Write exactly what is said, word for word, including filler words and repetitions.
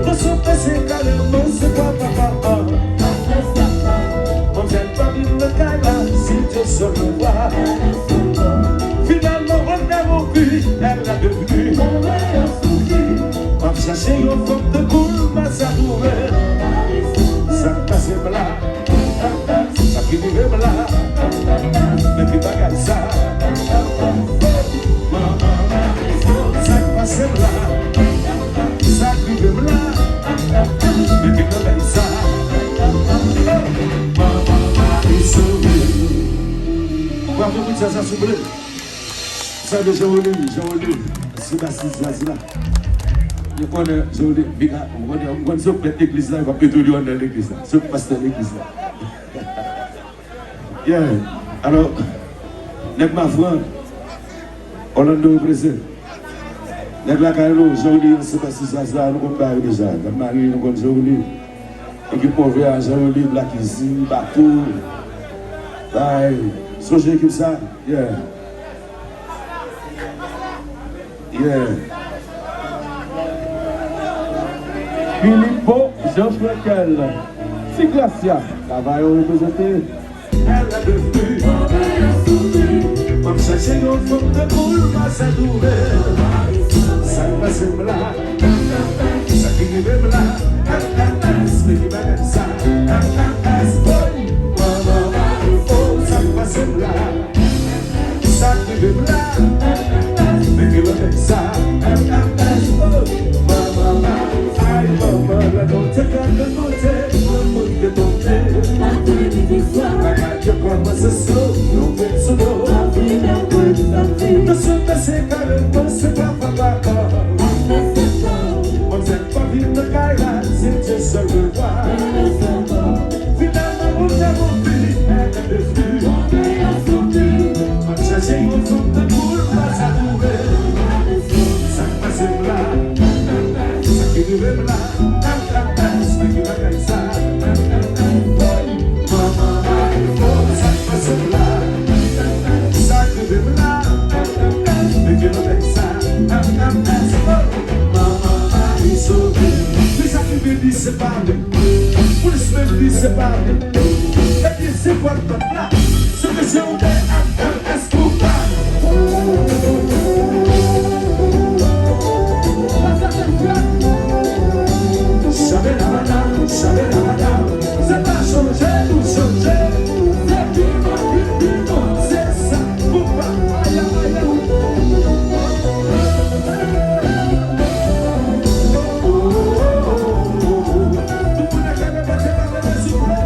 Mwen sou pase kareman se pwa papa an. Manzèl pa vin nan kay la, si Dye sèl mwen vwa. Finalman, on amour puis elle a devenu. M ap chache yon fanm tankou l, m pa sa twouve. Sa k pase m la, sa k rive m la, men ki bagay sa. Sa k pase m la, sa k rive m la, men ki bagay sa. Bravo pou sa, sa souple. Sa de Jean Olive, Jean Olive, Sébastien Zaza. Yo konnen Jean Olive, Vika, yo konnen, yo konnen se yo k mèt legliz la, yo p ap mete w anndan legliz la. Se yo k pastè legliz la. Yeah. Alò, nèg Mafran, Orlando reprezent. Nèg lakay nou, Jean Olive, Sébastien Zaza, nou konn bagay yo deja. Nèg Mari, nou konn Jean Olive. Ekip pòv a, Jean Olive, Black Easy, Bato. Bay, sonje ekip sa? Yeah. Yeah. Philippot Jean Frankel, Ti Gracia, Kavayon reprezante. M ap chache yon fanm tankou l, m pa sa twouve. Sa k pase m la, sa ki rive m la. Espere bagay sa. Boy, oh, sa k pase m la. Sa k rive m la, men ki bagay sa. Ay, manman, lè nou te ka nan kote, nan moun te tonbe. Bagay yo kòmanse sou, nou vin sou do. Nou sou pase kareman, se pa papa. Manzèl pa vin nan kay la, se Dye sèl mwen vwa. Finalman, on amour puis elle a devenu. M ap chache yon fanm tankou l, m pa sa twouve. Sa k pase m la, sa ki rive m la. Espere bagay sa. Manman, sa k pase m la, sa k rive m la. Men ki bagay sa. Manman, Mari sove. Ki sa ki vin di se pa vre? Polis menm di se pa vre. Epi se pòt pòt la. Se mesye ou de ak M S pou pa. Chame la madam, chame la madam. Se pa chanje nou chanje. Se pi bon, pi, pi bon. Se sa. Pou pa. Aya, aya. Tout moun nan leve, Bondye pa leve, souple.